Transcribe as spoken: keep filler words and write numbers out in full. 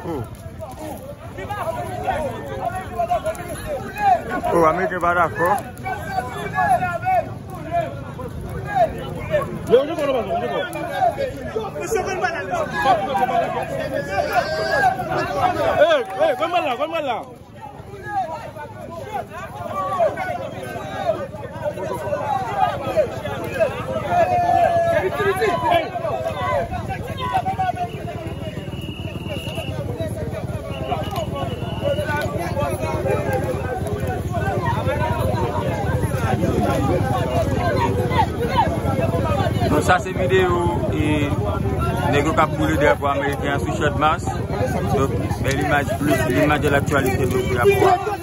Oh. Oh, Ameriken pa dakò. Hey, hey, konn mwen la, konn mwen la. Donk sa se videyo e nèg yo k ap boule drapo ameriken an sou Champ de Mars. Donk bèl imaj plis, limaj de laktyalite donk drapo a.